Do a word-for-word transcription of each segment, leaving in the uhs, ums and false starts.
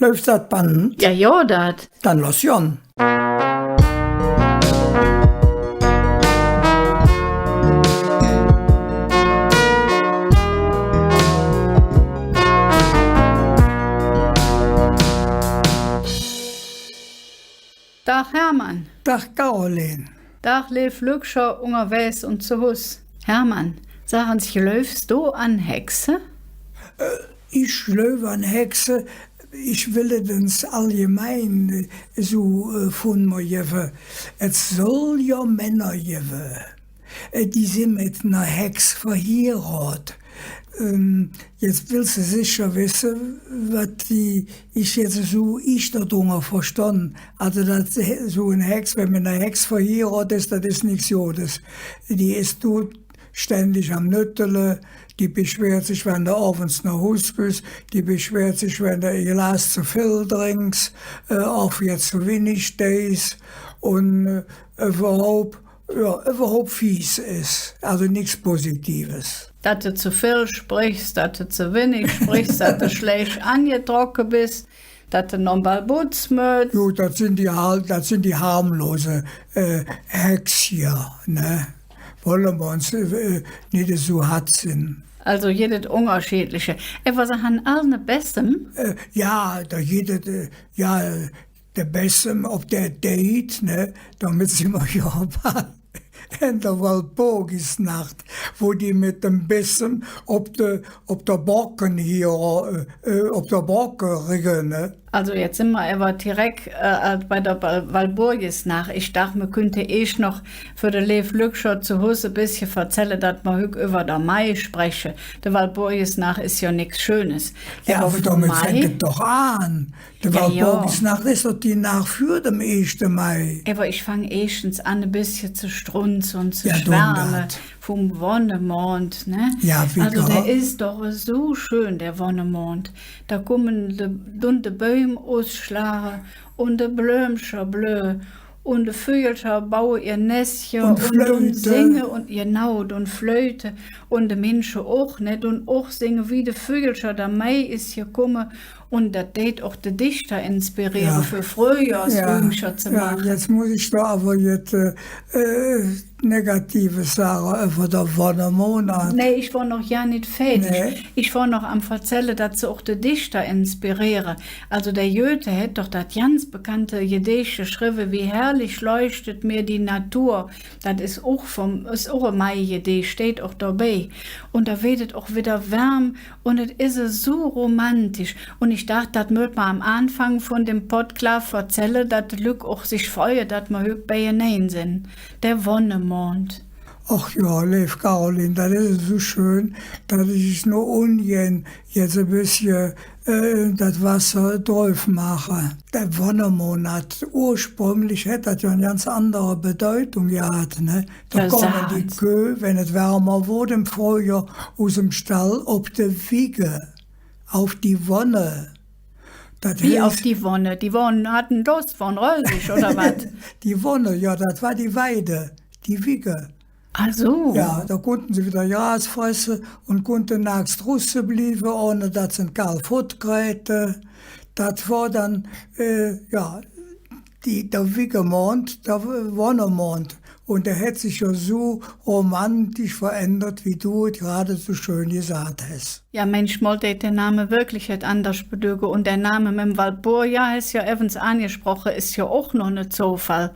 Läuf dat Band? Jo, jo, dat. Dann loss gonn. Dag, Hermann. Dag, Caroline. Dag, leev Lückcher ungerwägs un zo Hus. Hermann, sag ens, gläuvs do an Hexe? Äh, ich gläuv an Hexe, ich well et ens allgemein, äh, su, äh, vun mer gevve. Et soll jo Männer gevve, äh, die sin met ner Hex verhierodt. Ähm, jetz wells de secher wesse, wat die, ich jetz su, ich dorunger verstonn. Alsu, dat he-, su en Hex, wann mer met ner Hex verhierodt es, dat es nix Godes. Die es do ständig am Nöttele, die beschwert sich, wann de ovends noh Hus küss, die beschwert sich, wann de e Glas ze vill drinks, äh, ov jetz ze winnig deis un, äh, üvverhaup, jo, üvverhaup fies es. Alsu nix Positives. Dat de ze vill sprichs, dat de ze winnig sprichs, dat de schlääch aangetrocke bes, dat de noch ens bal botze mööts. Jo, dat sin die har-, dat sin die harmlose, äh, Hex hee, ne? Wolle mer ens, äh, nit esu hadd sin. Alsu, jeder et Ungerscheedliche. Ävver se han all ne Bessem? Äh, jo, do gitt et, äh, jo, der Bessem, op der Deit, ne? Domet sin mer jo bal en der Walpurgisnaach, wo die met dem Bessem op de, op der Brocke hee, äh, äh, op der Brocke rigge, ne? Alsu, jetz sin mer ävver direk, äh, bei der Wal-, Walpurgisnaach. Ich daach, mer künnte eesch noch för de leev Lückcher zo Hus e bessche verzälle, dat mer hügg üvver der Mai spreche. De Walpurgisnaach es jo nix Schönes. Jo, ävver domet fängk et doch aan. De Walpurgisnaach es doch die Naach vür dem eeschte Mai. Ävver ich fang eeschtens aan, e bessche ze strunze un ze schwärme vum Wonnemond, ne? Jo, wie, alsu, der es doch esu schön, der Wonnemond. Do kumme de, dun de Bäum usschlage un de Blömcher blöhe un de Vügelcher baue ehr Nessche un dun singe un, genau, dun fleute un de Minsche och, ne, dun och singe, wie de Vügelcher, der Mai es gekumme. Un dat deit och de Dichter inspireere, för Fröhjohrsrümcher ze maache. Jetz muss ich do ävver jet, äh, äh, Negatives sage üvver der Wonnemonat. Nä, ich wor noch gar nit fäädig. Nä. Ich wor noch am Verzälle, dat se och de Dichter inspireere. Alsu der Goethe hät doch dat ganz bekannte Gedeech geschrevve, Wie herrlich leuchtet mir die Natur. Dat es och vum, es och e Mai-Gedeech, steiht och dobei. Un do weed et och widder wärm un et es esu romantisch. Un ich daach, dat mööt mer am Aanfang vun dem Podklaaf verzälle, dat de Lück och sich freue, dat mer hügg beienein sin. Der Wonnemond. Ach jo, leev Caroline, dat es esu schön, dat ich nor ungään jetz e bessche, äh, dat Wasser dröv maache. Der Wonnemond, ursprünglich hät dat jo en ganz andere Bedeutung gehat, ne? Do kumme die Köh, wann et wärmer woodt em Fröhjohr, us dem Stall op de Wigge, auf die Wonne. Dat heiß, wie auf die Wonne? Die wore, hatte Doss, wore rösig, oder wat? Die Wonne, jo, dat wor die Weide, die Wigge. Ach su. Jo, do kunnte se widder Gras fresse un kunnte naaks drusse blieve, ohne dat se en kal fott kräte. Dat wor dann, äh, jo, die, der Wiggemond, der Wonnemond. Un dä hät sich jo su romantisch verändert, wie do et grad su schön gesaht häs. Jo, mänchmol deit der Name wirklich jet anders bedügge. Un der Name mem Walburga, häs jo evvens aangesproche, es jo och nor ne Zofall.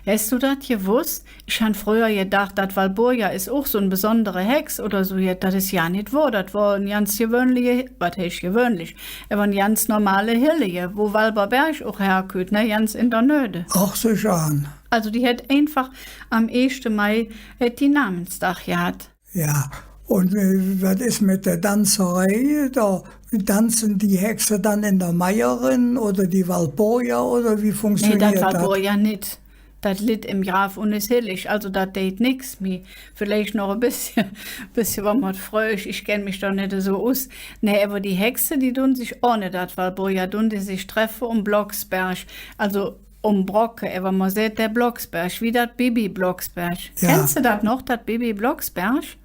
Häs do dat gewoss? Ich han fröher gedaach, dat Walburga es och su en besondere Hex oder su jet. Dat es jo nit wohr. Dat wor en ganz gewöhnliche, wat heiß gewöhnlich, ävver en ganz normale Hellige, wo Walberberg och herkütt, ne, ganz en der Nöhde. Ach, sag an. Alsu, die hät einfach am eeschte Mai, hät die Namensdag gehat. Jo, un, äh, wat es met der Danzerei? Do danze die Hexe dann en der Mai eren oder die Walburga oder wie funktioniert dat? Nä, dat Walburga nit. Dat litt em Grav un es hellig, alsu dat deit nix mih. Villeich noch e bessche, bessche wat met Frösch, ich kenn mich do nit esu us. Nä, ävver die Hexe, die dun sich ohne dat Walburga, dun die sich treffe om Blocksberg. Alsu om Brocke, ävver mer säht der Blocksberg, wie dat Bibi Blocksberg. Jo. Kenns do dat noch, dat Bibi Blocksberg?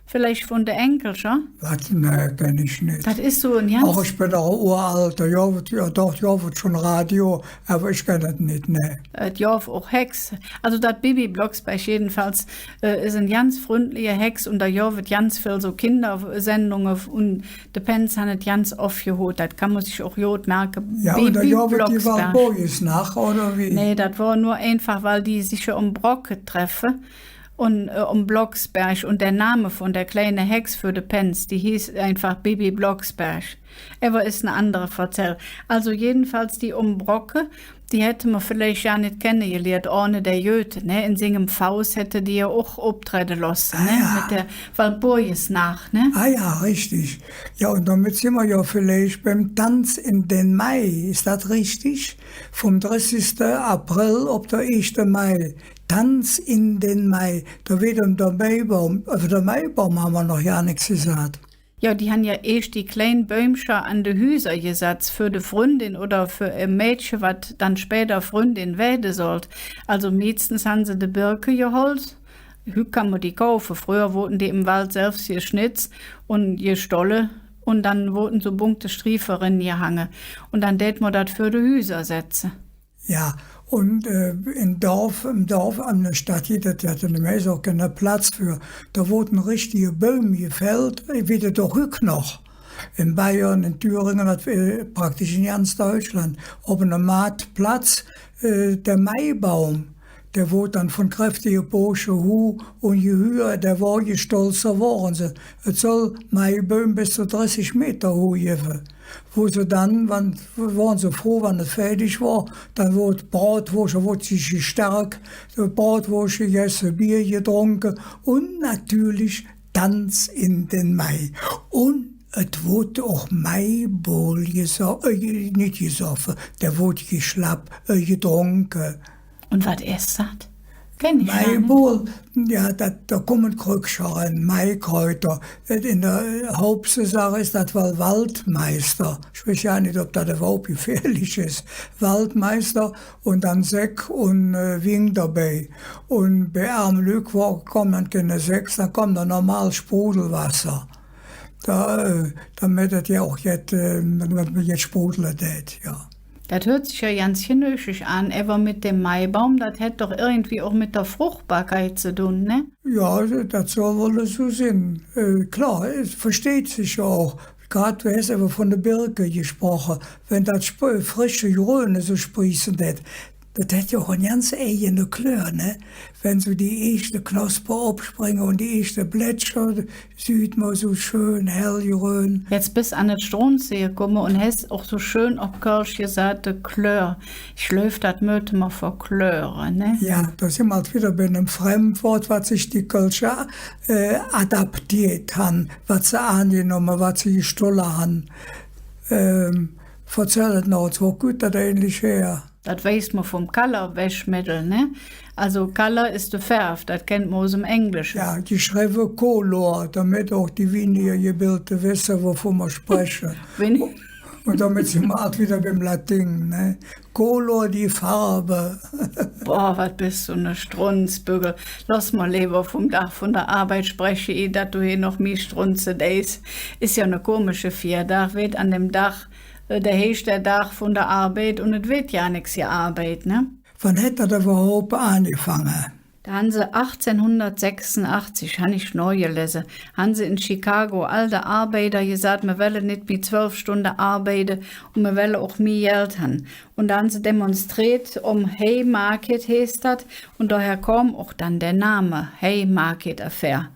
Villeich vun de Enkelcher? Wat? Nä, kenn ich nit. Dat es su en ganz... Ach, ich ben doch uralt. Jo, jo, doch, jo, woodt schon Radio, ävver ich kenn dat nit, nä. Et gov och Hex. Alsu dat Bibi Blocksberg jedenfalls, äh, es en ganz fründliche Hex un do gov et ganz vill su Kindersendunge un de Pänz han et ganz off gehoot. Dat kann mer sich och god merke. Jo, un do gov et die Walpurgisnaach, oder wie? Nä, dat wor nor einfach, weil die sich jo om Brocke treffe. Un, äh, om Blocksberg. Un der Name vun der kleine Hex för de Pänz, die heeß einfach Bibi Blocksberg. Ävver es en andere Verzäll. Alsu jedenfalls die om Brocke, die hätte mer villeich jo nit kenne geliert ohne der Goethe, ne? En singem Faust hätt hä die jo och optredde looße, ne? Ah, jo. Met der Walpurgisnaach, ne? Ah jo, richtig. Jo, un domet sin mer jo villeich beim Tanz in den Mai. Es dat richtig? Vum dressigste April op der eeschte Mai. Tanz in den Mai. Do weed om der Maibaum, ävver der Maibaum han mer noch gar nix gesaht. Jo, die han jo eesch die klein Bäumcher an de Hüser gesatz för de Fründin oder för e Mädche, wat dann späder Fründin wääde sollt. Alsu meeschtens han se de Birke gehollt. Hügg kann mer die kaufe. Fröher woodte die em Wald selvs geschnitz un gestolle un dann woodte su bunte Striefe eren gehange. Un dann dät mer dat för de Hüser setze. Jo, un, äh, em Dorf, em Dorf, an der Stadt, dat, die hatte meist och keine Platz för. Do woodte richtige Bäum gefällt, äh, wie dat och hügg noch. En Bayern, en Thüringen, dat, äh, praktisch en ganz Deutschland. Op enem Maatplatz, äh, der Maibaum, dä woodt dann vun kräftige Bursche huh un je hüher dä wor, je stolzer wore se. Et soll Maibäum bes zo dressig Meter huh gevve. Wo se dann, wann, wore se fruh, wann et fäädig wor, dann woodt Brodwoosch, woodt sich gestärk, Brodwoosch gegesse, Bier gedrunke un natörlich Tanz in den Mai. Un et woodt och Maibowle geso-, äh, nit gesoffe, dä woodt geschlapp, äh, gedrunke. Un wat es dat? Kenn ich gar nit. Maibowle, jo, dat, do kumme Krökcher eren, Maikräuter. En der Haupsaach es dat wall Waldmeister. Ich weiß jo nit, ov dat üvverhaup gefährlich es. Waldmeister un dann Sek un, äh, Wing dobei. Un bei ärme Lück, wo kumme dann keine Seks, dann kumme dann normal Sprudelwasser. Do, äh, domet et jo och jet, äh, domet mer jet sprudele dät, jo. Dat hürt sich jo ganz genögig aan, ävver met dem Maibaum, dat hät doch irgendwie och met der Fruchtbarkeit ze dun, ne? Jo, dat soll wall esu sin. Äh, klor, et versteiht sich jo och. Grad, do häs ävver vun de Birke gesproche. Wann dat sp-, frische Gröne su sprieße dät, dat hät jo och en ganz eigene Klör, ne? Wann su die eeschte Knospe opspringe un die eeschte Blättcher, süht mer su schön hellgrön. Jetz bes an et Strunze gekumme un häs och su schön op Kölsch gesaht, de Klör. Ich gläuv, dat mööt mer verklöre, ne? Jo, do sin mer ald widder bei enem Fremdwood, wat sich die Kölsche, äh, adaptiert han, wat se aangenomme, wat se gestolle han. Ähm, verzäll et noch, et wor god, dat ähnlich her. Dat weiß mer vum Color-Wäschmeddel, ne? Alsu Color es de Färv, dat kennt mer us dem Englische. Jo, geschrevve Color, domet och die winniger Gebildte wesse, wovun mer spreche. Wenn Un domet sin mer ald widder beim Lating, ne? Color, die Farbe. Boah, wat bes do ne Strunzbüggel. Loss mer leever vum Dag vun der Arbeid spreche, ih dat do hee noch mih strunze deis. Es jo ne komische Fierdag, weed an dem Dag, äh, dä heiß der Dag vun der Arbeid un et weed jo nix gearbeidt, ne? Wann hät dat üvverhaup aangefange? Do han se achtzehnhundertsechsunachtzig, han ich nohgelese, han se en Chicago all de Arbeider gesaht, mer welle nit mih zwölf Stunde arbeide un mer welle och mih Geld han. Un do han se demonstriert om Haymarket, heiß dat, un doher kom och dann der Name Haymarket Affair.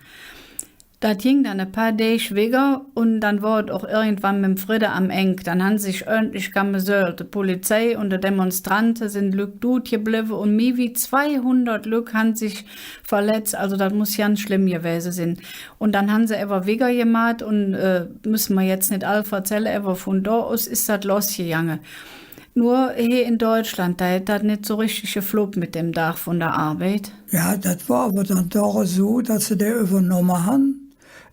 Dat ging dann e paar Däg wigger un dann wor et och irgendwann mem Fridde am Eng. Dann han se sich ööntlich kamesölt. De Polizei un de Demonstrante sin Lück dud geblevve un mih wie zweihundert Lück han sich verletz. Alsu, dat muss ganz schlemm gewäse sin. Un dann han se ävver wigger gemaht un, äh, müsse mer jetz nit all verzälle, ävver vun do us es dat lossgegange. Nor hee en Deutschland, do hät dat nit su richtig geflupp met dem Dag vun der Arbeid. Jo, dat wor ävver dann doch esu, dat se dä üvvernomme han.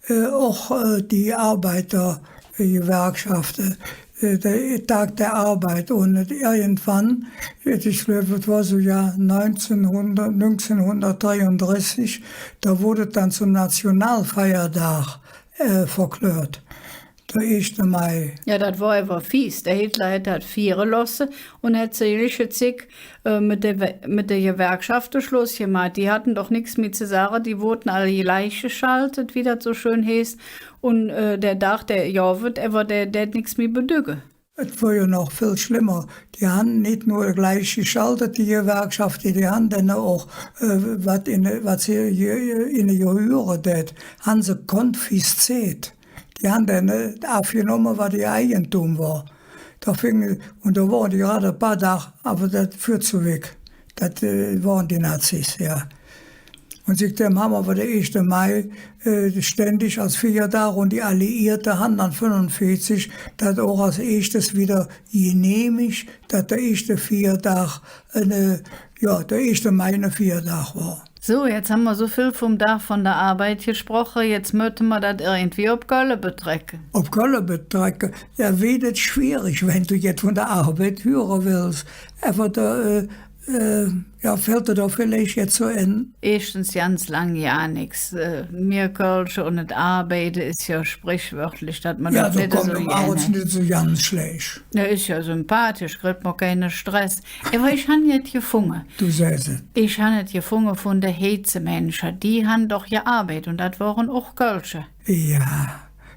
Äh, och, äh, die Arbeider-, äh, Gewerkschafte, äh, der Tag der Arbeit. Un irgendwann, ich gläuv, et wor su Johr nüngzehnhundert, nüngzehnhundertdreiundressig, do woodt et dann zom Nationalfeierdag, äh, verklärt. Der eeschte Mai. Jo, dat wor ävver fies. Der Hitler hät dat fiere looße un hät zur gleiche Zigg, äh, met de We-, met de Gewerkschafte Schluss gemaht. Die hatte doch nix mih ze sage. Die woodte all gleichgeschalt, wie dat su schön heiß. Un, äh, der Dag, dä, jo, woodt ävver, dä, dä dät nix mih bedügge. Et wor jo noch vill schlemmer. Die han nit nor gleichgeschalt, die Gewerkschafte, die han dann och, äh, wat en, wat se ge-, en de Gehöre dät, han se konfisziert. Die han dann, äh, avgenomme, wat ehr Eigentum wor. Do fing, un do wore die grad e paar Dag, ävver dat föhrt ze wigg. Dat, äh, wore die Nazis, jo. Un zickdäm han mer ävver der eeschte Mai, äh, ständig als Fierdag un die Alliierte han dann fünfunveezig dat och als eeschtes widder genehmig, dat der eeschte Fierdag, äh, jo, der eeschte Mai ene Fierdag wor. Su, jetz han mer su vill vum Dag vun der Arbeid gesproche, jetz möchte mer dat irgendwie op Kölle betrecke. Op Kölle betrecke? Jo, weed et schwierig, wann do jetz vun der Arbeid hüre wells. Ävver do, äh, äh, jo, fällt der do villeich jetz su en? Eeschtens ganz lang jo nix. Äh, mir Kölsche un et Arbeide es jo sprichwörtlich, dat mer dat nit esu gään hät. Jo, do kütt mer nit esu ganz schlääch. Dä es jo sympathisch, kritt mer keine Stress. Ävver ich han jet gefunge. Do sähs et. Ich han jet gefunge vun de Heizemänncher. Die han doch gearbeidt un dat wore och Kölsche. Jo,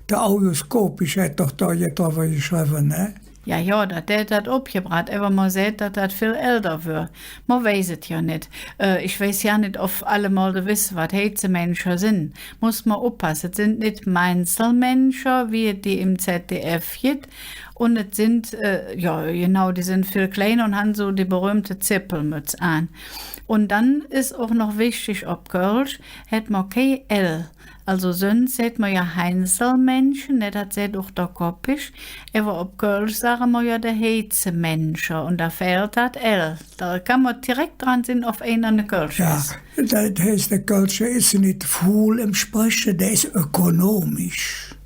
der August Kopisch hät doch do jet drüvver geschrevve, ne? Jo, jo, dat, dä hät dat opgebraht, ävver mer säht, dat dat vill älder wör. Mer weiß et jo nit. Äh, ich weiß jo nit, ov allemole wesse, wat Heizemänncher sin. Muss mer oppasse, et sin nit Mainzelmänncher, wie et die em Z D F gitt, un et sin, äh, jo, genau, die sin vill kleiner un han su die berühmte Zippelmötz aan. Un dann es och noch wichtig, op Kölsch hät mer kei L. Alsu söns säht mer jo Heinzelmännchen, ne, dat säht och der Kopisch. Ävver op Kölsch sage mer jo de Heizemänncher un do fählt dat L. Do kann mer direk dran sinn, ov einer ene Kölsche es. Jo, dat heiß, der Kölsche es nit fuul em Spreche, dä es ökonomisch.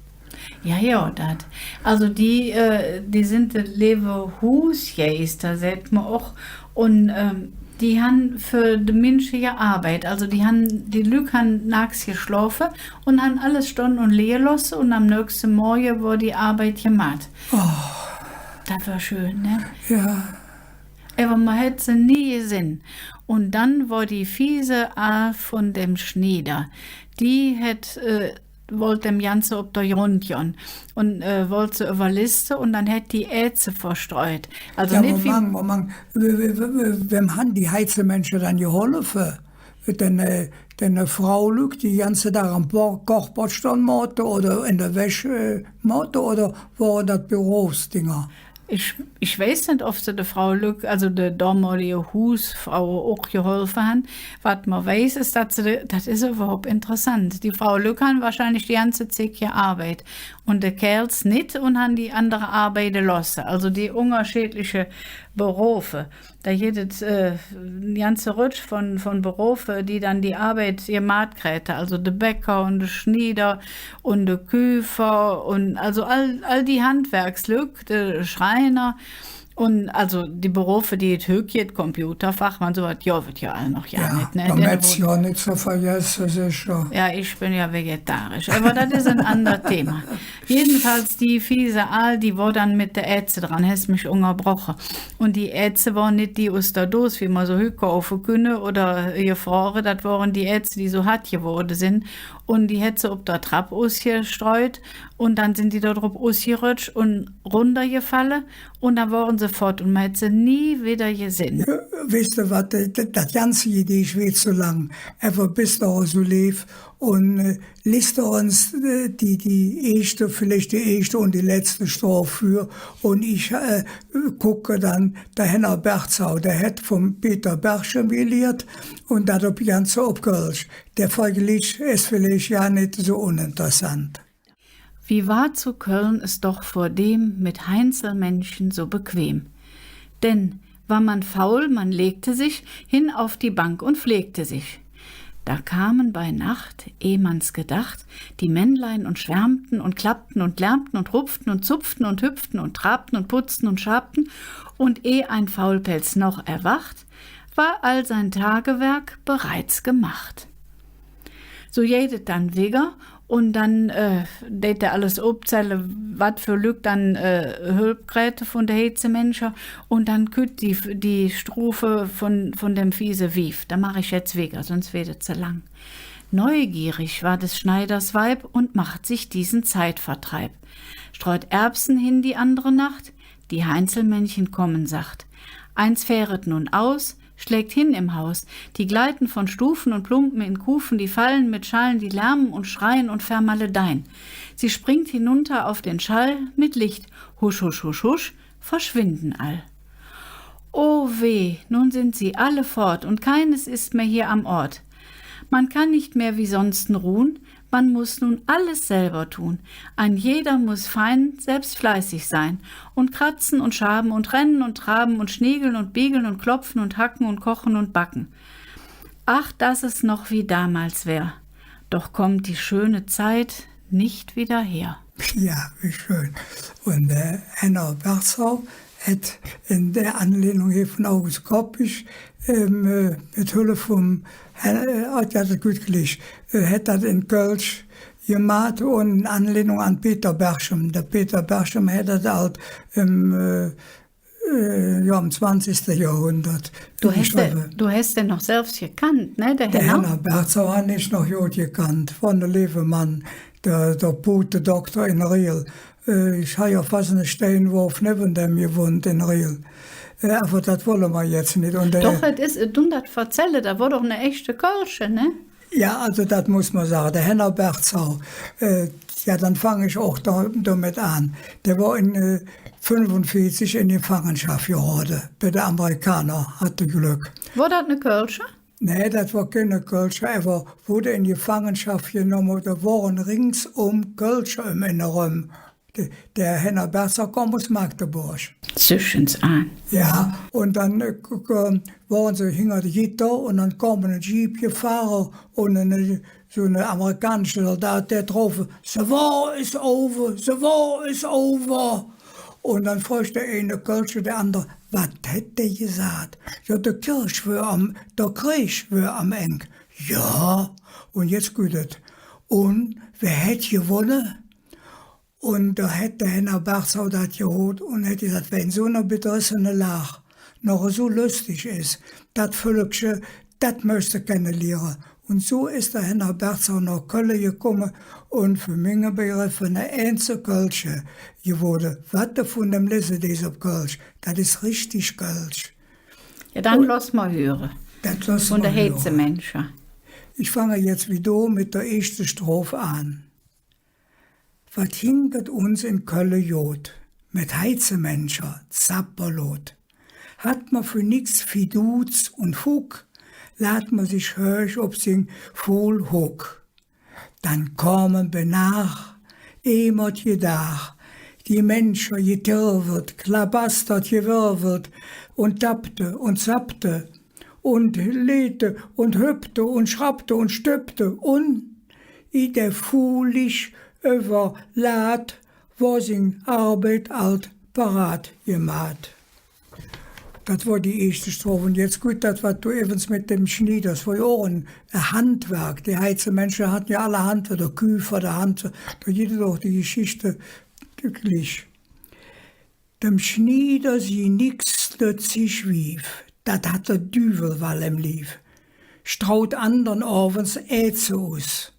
Jo, jo, dat. Alsu die, äh, die sin de leeve Huusgeister, säht mer och. Un, ähm, die han för de Minsche gearbeidt. Alsu die han, die Lück han naaks geschlofe un han alles stonn un lige looße un am nöchste Morge wor die Arbeid gemaht. Oh. Dat wor schön, ne? Jo. Ävver mer hät se nie gesinn. Un dann wor die fiese Aal vun dem Schnieder. Die hät, äh, wollt däm Ganze op der Grund gonn un, äh, wollt se üvverliste un dann hät die Ääze verstreut. Alsu jo, nit wie Moment, Moment. W-, w-, w-, w-, wäm han die Heizemänncher dann geholfe? Dä, äh, dä, äh, Fraulück, die ganze Dag am Bo-, Kochpott stonn moote oder en der Wäsch, äh, moote oder wore dat Bürosdinger? Ich, ich weiß nit, ov se de Fraulück, alsu de domolige Huusfraue, och geholfe han. Wat mer weiß, es, dat se de, dat es üvverhaup interessant. Die Fraulück han wahrscheinlich die ganze Zigg gearbeidt un de Kääls nit un han die andere arbeide looße. Alsu die ungerscheedliche Berofe. Do gitt et, äh, en ganze Rötsch vun, vun Berofe, die dann die Arbeid gemaht kräte. Alsu de Bäcker un de Schnieder un de Küfer un alsu all, all die Handwerkslück, de Schreiner un alsu die Berofe, die et hügg gitt, Computerfachmann, su jet, jo, weed jo all noch jo nit, ne? Der Metzger nit ze vergesse, secher. Jo, ich ben jo vegetarisch, ävver dat es e ander Thema. Jedenfalls die fiese Aal, die wor dann met de Ääze dran, häs mich ungerbroche. Un die Ääze wore nit die us der Dos, wie mer se hügg kaufe künne oder gefrore, dat wore die Ääze, die su hadd gewoode sin. Un die hät se op der Trapp usgestreut un dann sin die do drop usgerötsch un rundergefalle un dann wore se fott un mer hät se nie widder gesinn. Jo, weiß de wat, dat, dat ganze Gedeech weed ze lang. Ävver bes doch esu leev un, äh, liss doch uns, äh, die, die eeschte, villeich die eeschte un die letzte Stroph vür. Un ich, äh, gucke dann, der Henner Bergzau, dä hät vum Peter Berchem geliert un dat op, ganz op Kölsch. Der Verglich es villeich jo nit esu uninteressant. Wie war zu Köln es doch vordem mit Heinzelmännchen so bequem. Denn war man faul, man legte sich hin auf die Bank und pflegte sich. Da kamen bei Nacht, eh mans gedacht, die Männlein und schwärmten und klappten und lärmten und rupften und zupften und hüpften und trabten und putzten und schabten, und eh ein Faulpelz noch erwacht, war all sein Tagewerk bereits gemacht. Su jeiht et dann wigger, un dann, äh, deit hä alles opzälle, wat för Lück dann, äh, Hölp kräte vun de Heizemenscher, un dann kütt die, die Stroph vun, vun dem fiese Wief. Do maach ich jetz wigger, söns weed et ze lang. Neugierig war des Schneiders Weib und macht sich diesen Zeitvertreib. Streut Erbsen hin die andere Nacht, die Heinzelmännchen kommen sacht. Eins fähret nun aus, schlägt hin im Haus. Die gleiten von Stufen und plumpen in Kufen, die fallen mit Schallen, die lärmen und schreien und vermaledeien. Sie springt hinunter auf den Schall mit Licht. Husch, husch, husch, husch, verschwinden all. O weh, nun sind sie alle fort und keines ist mehr hier am Ort. Man kann nicht mehr wie sonsten ruhen, man muss nun alles selber tun. Ein jeder muss fein selbst fleißig sein und kratzen und schaben und rennen und traben und schniegeln und biegeln und klopfen und hacken und kochen und backen. Ach, dass es noch wie damals wär. Doch kommt die schöne Zeit nicht wieder her. Jo, wie schön. Un, äh, Henner Berthau hät en der Anlehnung hee vun August Kopisch, ähm, äh, met Hölp vum, äh, jo, dat es god gelingen, äh, hät dat en Kölsch gemaht un en Anlehnung an Peter Berchem. Der Peter Berchem hät dat ald em, äh, äh, jo, em zwanzigste Johrhundert geschrevve. Do häs dä noch selvs gekannt, ne, der Henner? Der Henner Berthau han ich noch god gekannt, wor ene leeve Mann, der, der Putedokter en Riehl. Äh, ich han jo fass ene Steinworf nevven däm gewonnt en Riehl. Äh, ävver dat wolle mer jetz nit. Un, äh, doch, et es, äh, do dat verzälle, dat wor doch ene echte Kölsche, ne? Jo, alsu dat muss mer sage. Der Henner Berthau, äh, jo, dann fang ich och do, domet aan. Dä wor en, äh, fünfunveezig en Gefangenschaff gerode, bei de Amerikaner, hatt Glöck. Wor dat ene Kölsche? Nä, dat wor keine Kölsche, ävver woodt en Gefangenschaff genomme, do wore ringsöm Kölsche öm en eröm. Der, der Henner Berthau kom us Magdeburg. Süchens aan. Jo, un dann, äh, k-, k-, wore se hinger de Gitter un dann kom ene Jeep gefahre un ene, su ene amerikanische Soldat, dä drof: „The war is over, the war is over.“ Un dann frög der eine Kölsche der andere: „Wat hät dä gesaht?“ „Jo, der Kirch wör am, der Kreeg wör am Eng.“ „Jo, un jetz god et. Un wä hät gewonne?“ Un do hät der Henner Berthau dat gehoot un hät gesaht, wä en su ener bedressene Lag noch esu löstig es, dat Völkche, dat mööchs de kenne liere. Un su es der Henner Berthau noh Kölle gekumme un för minge Begreffe ene äänze Kölsche gewoode. Wat dä vun däm lese deis op Kölsch, dat es richtig Kölsch. Jo, dann loss mer höre. Dat loss mer höre. Vun de Heizemenscher. Ich fange jetz widder met der eeschte Stroph aan. Wat hingk et uns en Kölle god, met Heizemenscher, Zapperlot. Hatt mer för nix Fiduz un Fuck, laht mer sich höösch op sing fuul Huck. Dann kome bei Naach, eh mer et gedaach, die Menscher getirwelt, klabastert, gewirwelt un tappte un zappte un leete un höppte un schrappte un stöppte un, ih dä fuulig üvverlaht, wor sing Arbeid ald parat gemaht. Dat wor die eeschte Stroph. Un jetz god, dat, wat do evvens met däm Schnieders, wor jo och en, e Handwerk. Die Heizemenscher hatte jo all e Handwerk, der Küfer, der Handwerk, do gitt et och die Geschichte glich. Däm Schnieder si nix nötzig Wief, dat hät der Düüvel wall em Liev, straut andern Ovends Ääze us.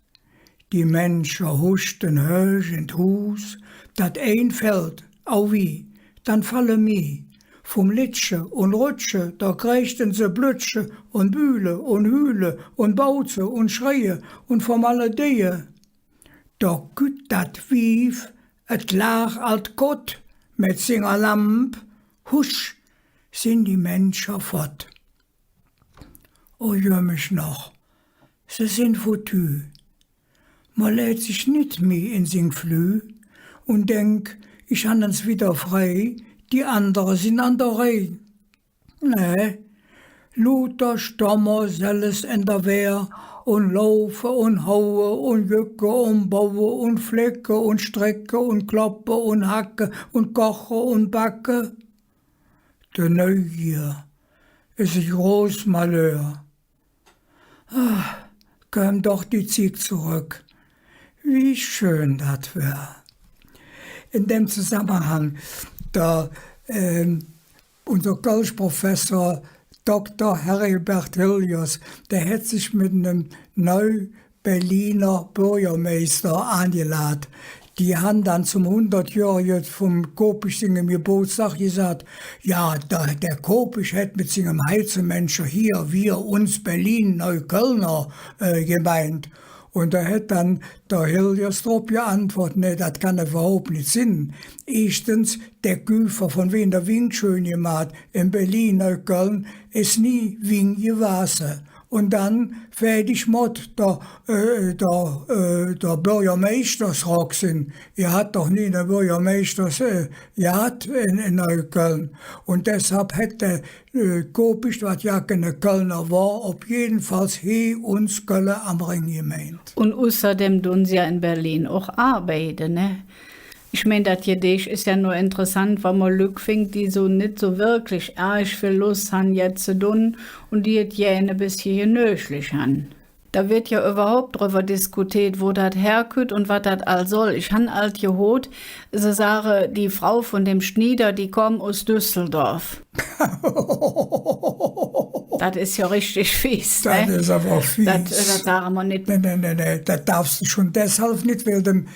Die Menscher huschten höösch en et Huus, dat ein fällt, au wih, dann falle mih. Vum Litsche un Rutsche, do krägten se Blötsche un Bühle un Hühle un Bauze un Schreie un Vermaledeie. Do kütt dat Wief, et lag ald kott, met singer Lamp, husch, sin die Menscher fott. O jömmich noch, se sin futü. Mer läht sich nit mih en sing Flüh un denk, ich han ens widder frei, die andere sin an der Reih. Nä, luuter Stommer, Selles en der Wehr un laufe un haue un jücke un baue un flecke un strecke un kloppe un hacke un koche un backe. De Neugier es e groß Malheur. Ah, köm doch die Zigg zoröck. Wie schön dat wör. En däm Zosammehang, do, ähm, unse Kölschprofessor Doktor Heribert Hilgers, dä hät sich met nem Neu-Berliner Bürgermeister aangelaht. Die han dann zom hundertjöhrige vum Kopisch singem Gebootsdag gesaht: „Jo, der, der Kopisch hät met singem Heizemännche hier, wir, uns Berlin, Neuköllner, äh, gemeint.“ Un do hät dann der Hilgers drop geantwoot: „Nä, dat kann üvverhaup nit sin. Eeschtens, der Küfer, vun wäge der Wing schön gemaht, en Berlin, Neukölln es nie Wing gewäse.“ Un dann, fäädig, mott der, äh, der, äh, der Bürgermeistersrock sin. Ehr hat doch nie ne Bürgermeisters-, äh, gehatt en, en Neukölln. Un deshalv hät der, äh, Kopisch, wat jo keine Kölner wor, op jedenfalls hee uns Kölle am Rhing gemeint. Un usserdäm dun se jo en Berlin och arbeide, ne? Ich mein, dat Gedeech es jo nor interessant, wann mer Lück fingk, die su nit su wirklich ärg vill Loss han, jet ze dun, un die et gään e bessche genöglich han. Do weed jo üvverhaup drüvver diskuteet, wo dat herkütt un wat dat all soll. Ich han ald gehoot, se sage, die Frau vun däm Schnieder, die kom us Düsseldorf. Dat es jo richtig fies, ne? Dat es ävver och fies. Dat, äh, dat sage mer nit. Nä, nä, nä, nä. Dat darfs de schon deshalv nit, weil däm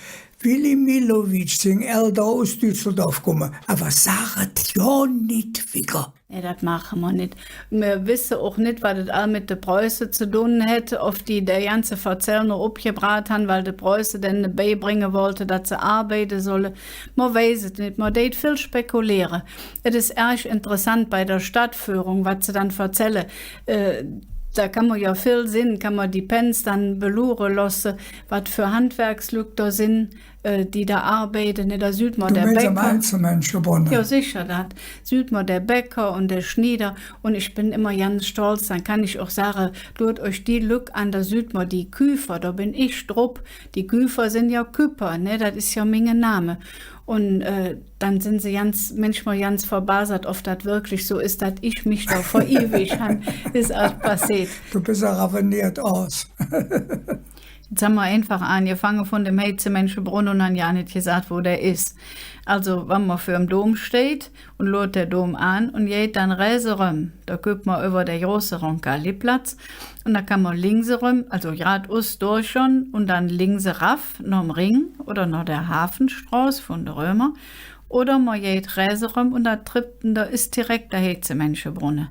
Willy Millowitsch sing Eldere us Düsseldorf kumme. Ävver sag et jo nit wigger. Nä, dat maache mer nit. Mer wesse och nit, wat et all met de Preuße ze dun hät, ov die der ganze Verzäll nor opgebraht han, weil de Preuße dänne beibränge wollte, dat se arbeide solle. Mer weiß et nit, mer deit vill spekuliere. Et es ärg interessant bei der Stadtführung, wat se dann verzälle. Äh, do kann mer jo vill sinn, kann mer die Pänz dann beluure looße, wat för Handwerkslück do sin, äh, die do arbeide, ne, do süht mer der Bäcker. Jo, secher, dat. Süht mer der Bäcker un der Schnieder. Un ich ben immer ganz stolz, dann kann ich och sage, luurt üch die Lück aan, do süht mer die Küfer, do ben ich drop. Die Küfer sin jo Küpper, ne, dat es jo minge Name. Un, äh, dann sin se ganz, mänchmol ganz verbasert, ov dat wirklich su es, dat ich mich do veriwig han, es ald passeet. Do bes ald raviniert us. Jetz han mer einfach aangefange vun dem Heizemännchebrunne un han jo nit gesaht, wo dä es. Alsu, wann mer vürm Dom steiht un luurt der Dom aan un geiht dann räächs eröm, do kütt mer üvver der große Roncalliplatz un do kann mer links eröm, alsu grad us durch schon un dann links erav nohm Rhing oder noh der Hafenstroß vun de Römer, oder mer geiht räächs eröm un do tritt, do es direk der Heizemännchebrunne.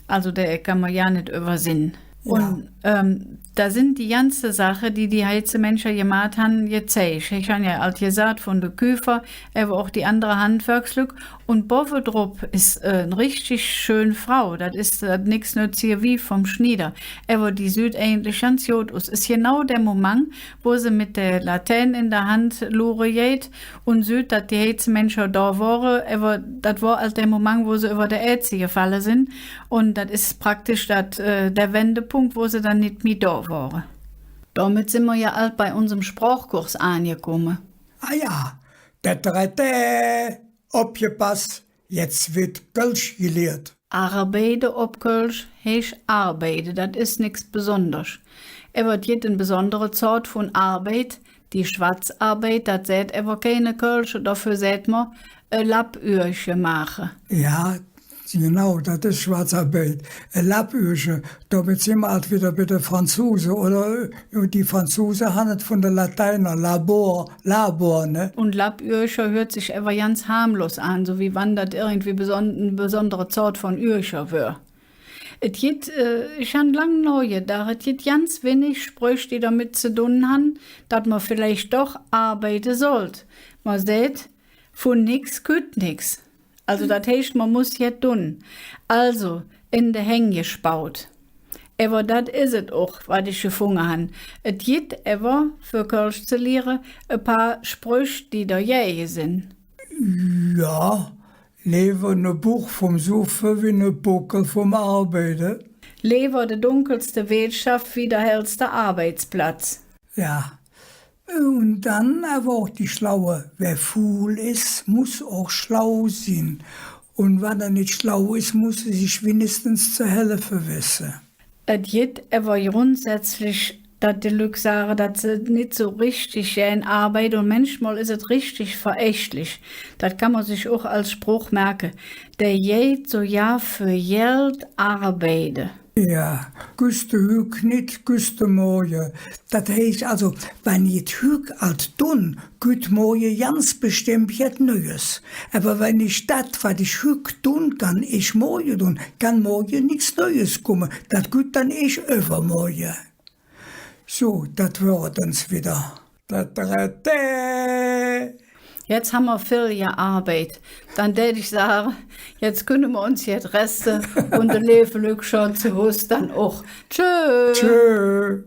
Alsu, dä kann mer jo nit üvversinn. Jo. Un, ähm, do sin die ganze Saache, die die Heizemänncher gemaht han, gezeig. Ich han jo ald gesaht, vun de Küfer, ävver och die andere Handwerkslück. Un bovve drop es, äh, en richtig schön Frau. Dat es, äh, nix nötzige Wiev vum Schnieder. Ävver die süht eigentlich ganz god us. Es genau der Moment, wo se met der Latään en der Hand luure geiht un süht, dat die Heizemänncher do wore, ävver dat wor ald der Moment, wo se üvver der Ääze gefalle sin. Un dat es praktisch dat, äh, der Wendepunk, wo se dann nit mih do wore. Domet sin mer jo ald bei unsem Sprochkurs aangekumme. Ah jo, der drette, opgepass, jetz weed Kölsch geliert. Arbeide op Kölsch heiß arbeide, dat es nix Besonders. Ävver et gitt en besondere Zoot vun Arbeid, die Schwarzarbeit, dat säht ävver keine Kölsche, doför säht mer, e Lappührche maache. Jo, genau, dat es Schwarzarbeit. E Lappührche, domet sin mer ald widder bei de Franzuse, oder? Die Franzuse han et vun de Lateiner, Labor, Labor, ne? Un Lappührcher hürt sich ävver ganz harmlos aan, su wie wann dat irgendwie beson-, en besondere Zoot vun Ührcher wör. Et gitt, äh, ich han lang nohgedaach, et gitt ganz winnig Sprüch, die domet ze dun han, dat mer villeich doch arbeide sollt. Mer säht, vun nix kütt nix. Alsu, dat heiß, mer muss jet dun. Alsu, en de Häng gespaut. Ävver dat es et och, wat ich gefunge han. Et gitt ävver, för Kölsch ze liere, e paar Sprüch, die dergäge sin. Jo, leever ne Buch vum Suffe wie ne Puckel vum Arbeide. Leever de dunkelste Weetschaff wie der hellste Arbeitsplatz. Jo. Un dann ävver och die Schlaue. Wä fuul es, muss och schlau sin. Un wann hä nit schlau es, muss hä sich winnigstens ze helfe wesse. Et gitt ävver grundsätzlich, dat de Lück sage, dat se nit su richtig gään arbeide, un mänchmol es et richtig verächtlich. Dat kann mer sich och als Sproch merke. Dä geiht sugar för Geld arbeide. Jo, küss de hügg nit, küss de morge. Dat heiß alsu, wann ich et hügg ald dun, kütt morge ganz bestemmp jet Neues. Ävver wann ich dat, wat ich hügg dun, kann eesch morge dun, kann morge nix Neues kumme. Dat kütt dann eesch üvvermorge. Su, dat wor et dann widder. Da, da, da. Jetz han mer vill gearbeidt. Dann dät ich sage, jetz künne mer uns jet reste un de leeve Lück schon zo Hus dann och. Tschö. Tschö.